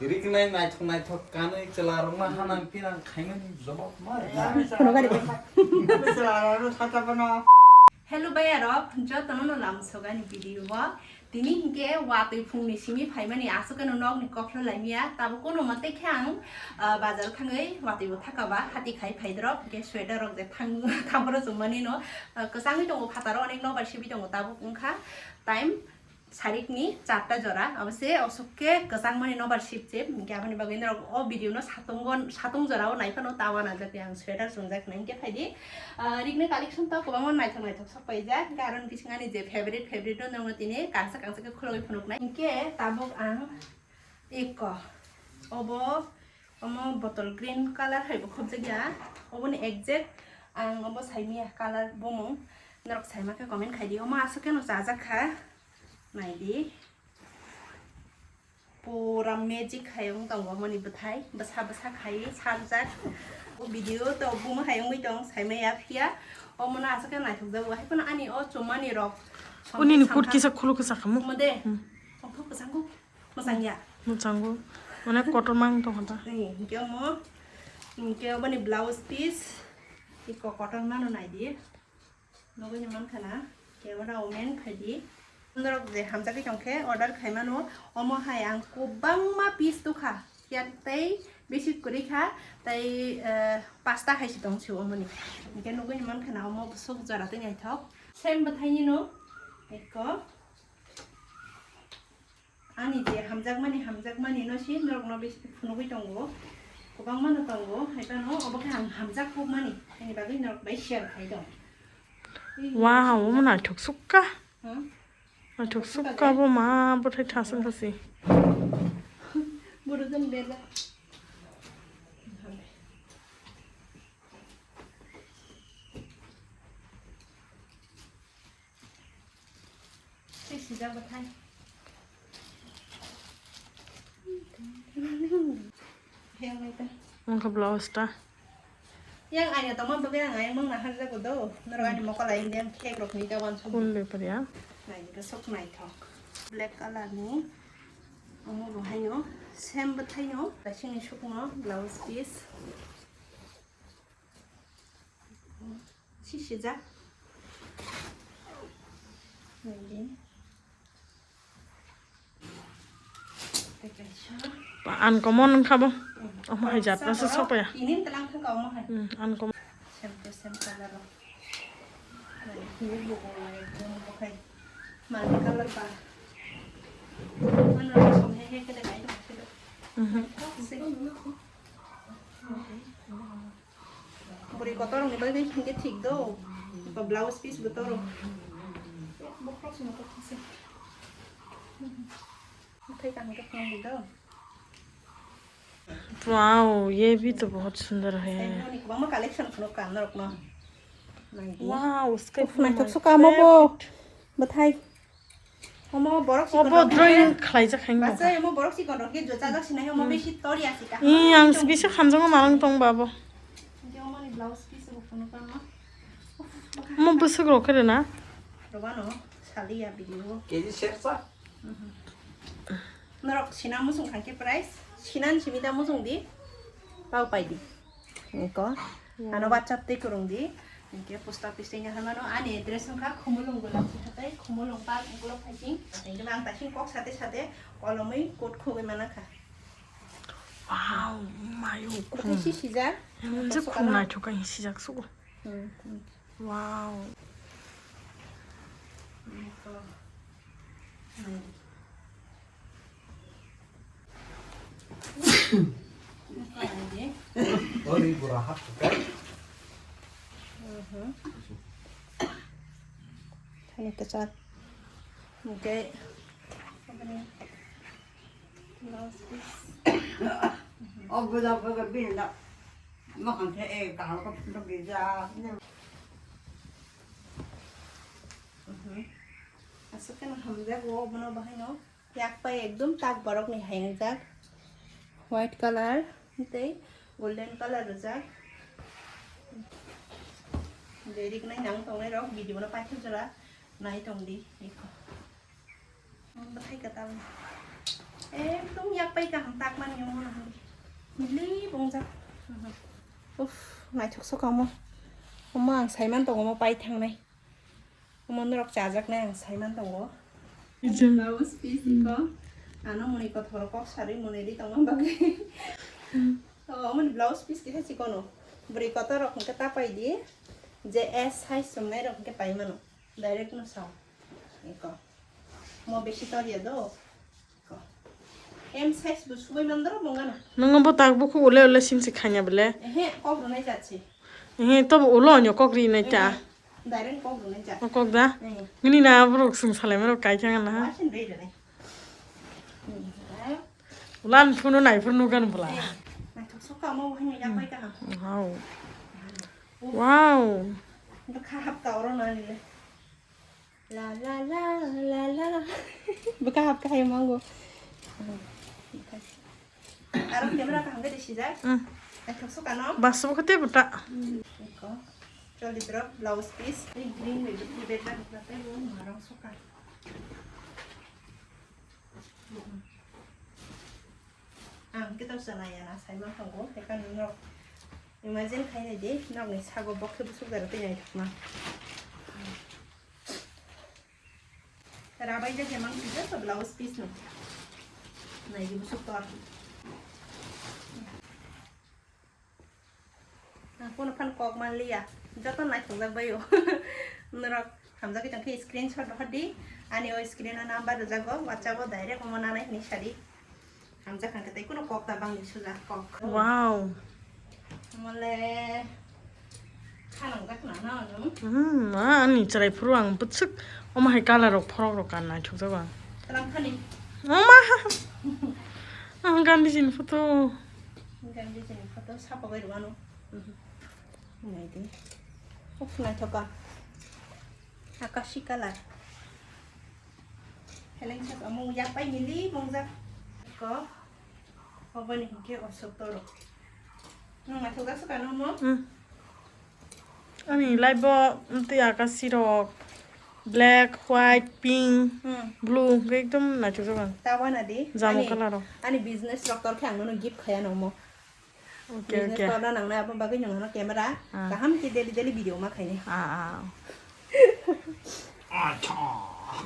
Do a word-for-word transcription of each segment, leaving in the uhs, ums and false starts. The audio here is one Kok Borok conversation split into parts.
Riknai naithok naithok kanwi chwlarokno hanang pinang khaimani jobab ma rwna. Phunukgari. Chwlarokno sata bono. Hello bayarok, jotono no lamsogani video o. Tini hinkhe watwi phungni simi phaimani aswk no nokni kophlo laimiya. Tabuk kono mate khe ang, ah, bazar thangwi watwi bo thakaba hati khai phaidrop hinkhe sweater rok je thang-, thamporo chumani no, ah, kwchangwi tongo phataro onek nobar sibi tongo tabuk wngkha time. Sarikni charta jora, abo se osok khe kwchangmani nobar sip sip, hinkhe aboni bagwi norok o video no satung gon-, satung jora o naiphano tawa najak ang sweater chumjak nai hinkhe phaidi. Ah, rikni collection to kwbangma naithok naithok sok paijak, hinkhe aroni bising ani je favorite favorite no nongno tini kangsa kangsa khe khulogwi phunuknai. Hinkhe tabuk ang eko obo Omo bottle green colour hai bo khobjakya. Oboni exact ang obo saimanya colour bumung. Norok saima khe comment khai di. Omo aswk khe no chajak kha. Nai di. Pura magic hai wng tongo omoni bwthai. Bwsa bwsa khai sarjak. O video to buma hai wngwi tong saimaya phiya. Omo no aswk khe naithok jago. Hai phano ani o chumani rok. Uni ni kut kisa khuluk kisa khamu. Omo de. Hmm. Tongthok kwchanggo. Mwchang ya? Mwchango. Mane kotor mang tong kha ta. Ni, hinkhe omo, hinkhe oboni blouse piece, iko kotor mano nai di. Nugwi ni man khana, camera omen khai di. Norok je hamjagwi tong khe order khai mano, omo hai ang kwbangma piece tukha. Kya tei bisi kwrwi kha, tei, eh, pasta hai se tong se omoni. Hinkhe nugwi ni man khana omo sok jora tei naithok. Same bwthai ni no, iko. Ani je hamjakmani, hamjakmani no si norok no bisi phunugwi tongo. Kwbangma no tongo, hai phano obo khe ang hamjak kukmani, ani bagwi norok bai share khai do. Wow, omo naithok sukha. Ha? Naithok sukha bo ma, bwthai thasung thasi. Boro jan bela. Sijak bwthai. Wngkha blouse ta. Yang ani tongma bagwi ang ayang mangna harjago do. Norok ani mokol ayang yang cake rok ni ta wansuk. Phone bepar ya. Nai ka sok naithok. Black color ni. Omo bo haino same bwthai no. Kaising ni sukno blouse piece. Sisijak. Nini. Tei kaisa. Ba, uncommon wngkha bo. Hmm. Omo hai jat no se sokpaya. Ini telang thangka omo hai. Hmm, uncommon. Same to same color o. Nai, ini buko nai, buko hai. Mani color ba. Ano song he he kene kai dong silo. Mhm. Sing. Bwrwi kotor rokni bagwi hinkhe thik do. Ba blouse piece bo toro. Bokhorok sino kothok se. Thai kaham khe phunukdi do. Wow, ye bhi to bahut sundar hai. Sai boni kwbangma collection phunuk ka norokno. Nai di. Wow, sky. Uf, naithok sukha omo bo. Bwthai. Omo borok sikon rok drawing khlaijak hai. Bachai omo borok sikon rok khe jwchajak sinai omo bisi tori asi ka. Ih, ang bisi hamjakma malang tong babo. Omo ni blouse piece bo phunuk kha. Omo bwswk rok khe rwna. Rwbano saliya video. Keji sersa. Norok sina muchung kha khe price. Sinan simi da muchung di. Pau pai di. Eko. Ano WhatsApp tei kwrwng di. Hinkhe post office tei nahar mano. Ani address wngkha Khumulwng Golapsi hatai, Khumulwng Park, Ukulok Phaising. Hinkhe ang taising kok sate sate kolomwi code khogwi mana kha. Wow, mayo khum. Sijak. Mungsa khum naithok ang sijak sugo. Hmm, hmm. Wow. Ori bura hap ka. Mhm. Thani kachak. Okay. Blouse piece. O bula bula bini na. Makan the e kahal ko photo bija. Mhm. Aswk khe no hamjak o bono bahai no. Yak pai ekdom tak borok ni hai wngjak. White color tei golden color rijak. Jadi kwnai nang tongnai rok video no paithak jora nai tong di. Bwthai kwtal. Ekdom yak pai kaham tak mani omo no hwnwi. Mili bongjak. Uff, naithok sokha omo. Omo ang saiman tongo omo pai thangnai. Omo norok chajaknai ang saiman tongo. Blouse piece iko. Ano muni kothoro kok sarwi muni ri tongma bagwi. O, omoni blouse piece kisa chikono. Bwrwi kotor rok hwnkhe ta pai di. Je S size chumnai rok hwnkhe pai mano. Direct no sao. Iko. Mo besi tor ya do. Iko. M size bo sugui mandro bongana. Nung bo tak buku ule ule sing se khanya bele. Ehe, kok runai jat se. Ehe, to ulo onyo kok ri nai ta. Ehe, direct kok runai jat. O kok da? Ehe. Ngini na borok sung salai mero kai khang na. Asin rei rei. Ulan phunu nai phunu gan bula. Ehe. Naithok sokha mo hanya yak pai kaham. Wow. Wow. Bwkha hapta oro nani le. La la la la la. Bwkha hapka hai mango. Aro camera kaham khe sijak. Mm. Naithok sokha no. Basu ko te buta. Eko. Choli drop blouse piece. Ni green bai bwtwi bedra bedra tei bo marang sokha. Ang khe tau chwla ya na, saiman tongo, tei kha nwng rok imagine khai nai di, nokni sago bok khe bwswk jara tei naithokma. Rabai jak ya mang sijak to blouse piece no. Nai di bwswk tor. Ang phone phan kok man liya. Joto naithokjak bai o. Norok hamjagwi tongkhe screenshot rohor di. Ani o screen o number rwjago, WhatsApp o direct omo nanai hinwi sadi. Hamjak hwnkhe tei kuno kok ta bangni suja kok. Wow. Mole khanangjak na na no. Hmm, ma ani chwrai phuru ang bwswk omo hai colour rok phorok rok kan naithokjago ang. Tlang khani. Oma. Ang Gandhi jini photo. Gandhi jini photo sapa bai rwano. Nai di. Uf, naithoka. Akashi colour. Heleng sak amo yak pai mili mongjak. Ko. Oboni hingke osok toro. Nung naithok jak sukha no mo? Hmm. Ani light bo twi akashi rok, black, white, pink, hmm, blue, hwnkhe ekdom naithok jak ang. Tawana di. Jamo ani, colour rok. Ani business rok tor khe ang nono gift khaya no mo. Okay, business okay. Problem nangnai, abo bagwi nwng ano camera, ah, kaham khe daily daily video ma khainai. Ah, ah. Acha.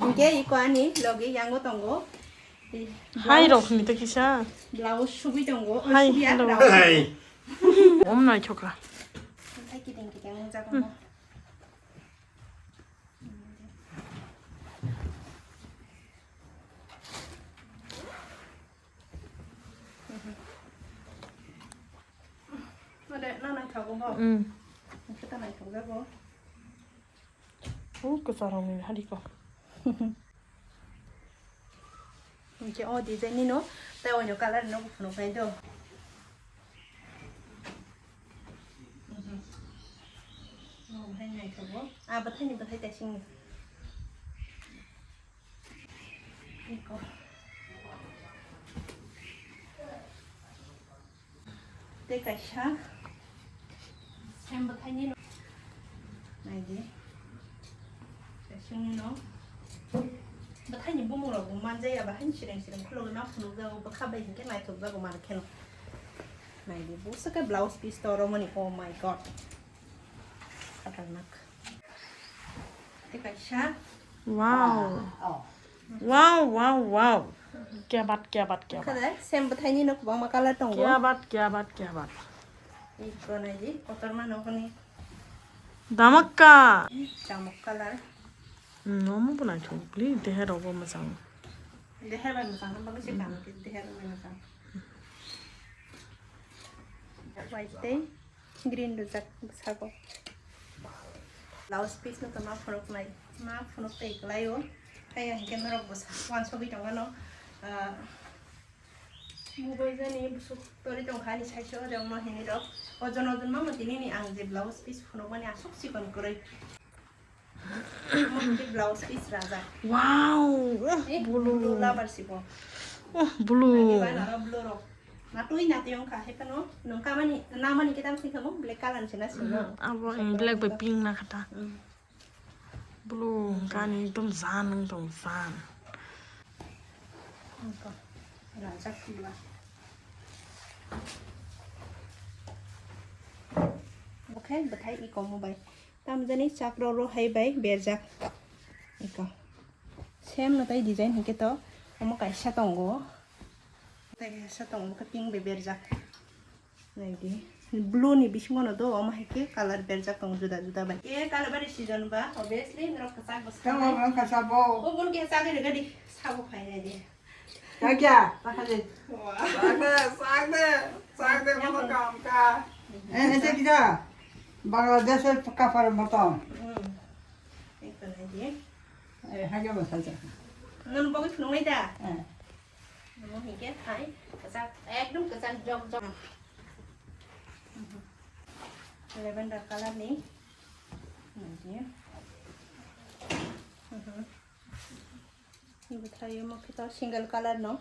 Hingke iko ani logi yango tongo. Hai rok ni to kisa. Blouse sugui tongo. Hai, sugiya hello. Blouse. Hey. Om naithoka. Hai kiting kiting jago. Hmm. Mane, na naithok bo. Mm. Khe ta naithok jago. O kwcharo ni hari ko. Hingke o design ni no, tei oino colour no phunuk nai do. Mhm. O bahai naithogo. A bathai ni bathai taising ni. Eko. Tei kaisa. Sem bwthaini no. Naidi. Kaisingni no. Bwthaini bumung rok bo manjaya, bahai sireng sireng khulogwi ma phunukjago, bwkha bai hinkhe naithokjago mani kheno. Naidi, bo swkhe blouse piece to romani, oh my God. Khatarnak. Tei kaisa. Wow. Ah, oh. Wow, wow, wow. Kya baat, kya baat, kya baat. Khade, same bwthaini no kwbangma colour tongo. Kya baat, kya baat, kya baat. Iko naidi, kotorma nokni. Damakka. Chamok colour. Hmm, omo bo naithok, bli deher rogo mwchang. Deher bai mwchang, bagwi se kang, deher bai mwchang. White tei green rijak bwskango. Blouse piece no tongma phunuknai, ma phunuk tei kwlaio. Haiya hinkhe norok bwsa wansugwi tongmano, ah, mobile jani bwswk torwi tongkha ani saiso rwngno hinwi rok. Ojon ojon mamo tinini ang je blouse piece phunukmani aswk chikon kwrwi. Omo hwnkhe blouse piece rajak. Wow, oh, eh, blue. Blue lover sibo. Oh, blue. Ani bai naro blue rok. Natwi natwi wngkha, hai phano nwng kamani, namani kitam singkha mo black colour ni sina sino. Mm, abo black bai pink na khata. Mm. Blue, mm, kani ekdom jan wng tong jan. Wngkha. Rajak khumla. Oke, bwthai iko mo bai. Tamjani chak roro hai bai berjak. Iko. Same no tai design hwnkhe to omo kaisa tongo. Tai kaisa tongo khe pink bai berjak. Naidi. Blue ni bisingo no do omo hai khe color berjak tongo juda juda bai. Ke color bari season ba obviously norok kwchak bo Tamo saknai. Ang kasabo. Bo bun ke sagwi rega di sabo khai naidi. Kya? Sakha di. Wah. Sakde, sakde, sakde, mono kam ka. Eh, ese kita Bangladesh er kapar moton. Hmm. Ekta naidi. Eh, hage mo saja. Nang bagwi phunuknai da? Eh. Nang hingke hai, kwchak, ekdom kwchak jok jok. Lavender color ni. Naidi. Bwthai omo khe to single color no.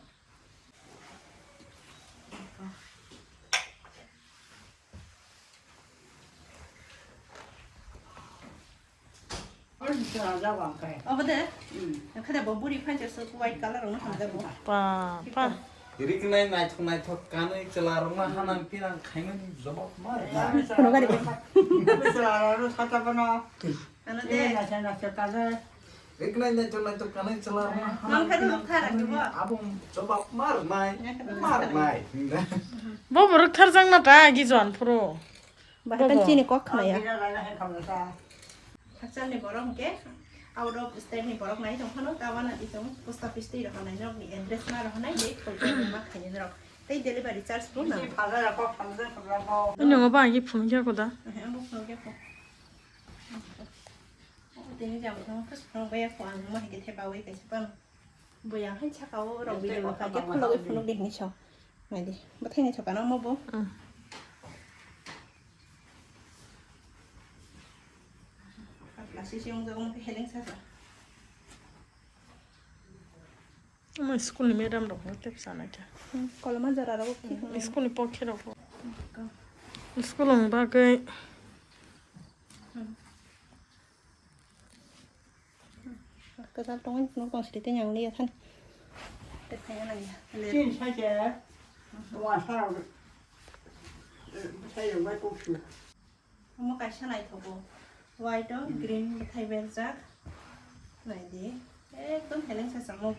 Obo de? Khade bo buri phan se white color no hamjak bo. Pa, pa. Riknai naithok naithok kanwi chwla rokno hanang pinang khaimani jobab ma rwna. Phunukari bo. Chwla rokno sata bono. Ano de. Naithok naithok kanwi. Riknai naithok naithok kanwi chwla rokno hanang pinang khaimani abo jobab ma rwnai. Ma rwnai. Bo borok tharjak na ta agi jon phuru. Bahai chini kok khna ya. Hakchalni borok hwnkhe out of state ni borok nai tong phano, ta wana di tong post office twi rohornai norokni address ma rohornai, tei phone pay ma khainai norok. Tei delivery charge bo nang. Ini ngo ba agi phone kya koda. Ang bo phone kya ko. Tini jam thang khus phone baya ko ang mo hike the bawi kaisa pang. Boyang hai saka o rok video ka ke khulogwi phunuk di hinwi so. Naidi, bwthai ni thoka no mo bo. Patla sisi wng jago mo khe heleng sasa. Omo school ni madam rok no tep sana kya. Koloma jora rok khe. School ni pokhe rok. School wng bagwi. Kwtal tongwi phunuk tong siri tei yang liya thani. Tei phaiya nang ya. Chin sai se. Wa sa. Sai yang bai kok su. Omo kaisa naithogo. White o green bwthai berjak. Naidi. Ekdom heleng sai chamo.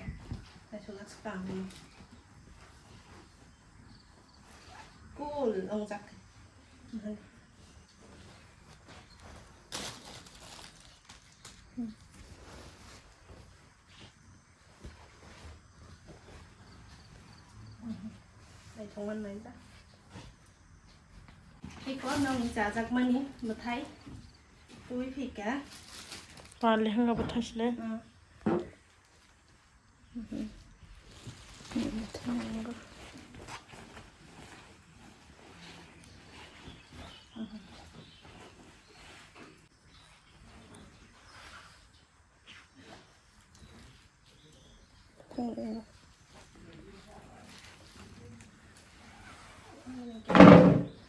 Naithok jak swkang. Cool wngjak. Naithok man nai da. Iko nang chajakmani bwthai twi phika. Pa lehenga bwthai sile.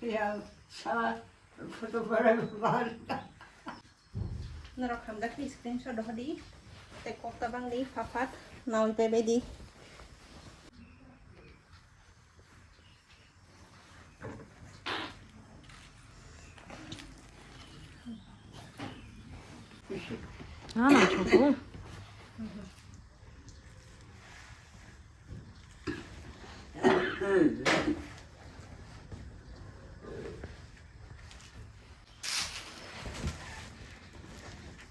Yang salah foto barang. Norok hamjak khe screenshot rohor di. Tei kok tabang di, pha phat nawi pai bai di. Nana choco.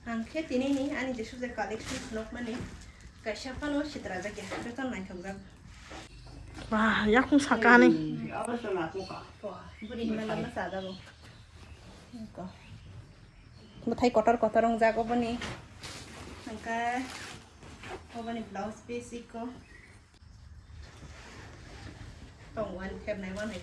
Ang khe tini ni ani jesu je collection khulokmani kaisa phano sitra jakya, joto naithok jak. Wah, yakung sakani. Bo buri hima lama sada bo. Ko. Bwthai kotor kotor wngjak oboni. Hwnkhe oboni blouse piece iko. Tong wan khernai wan hai.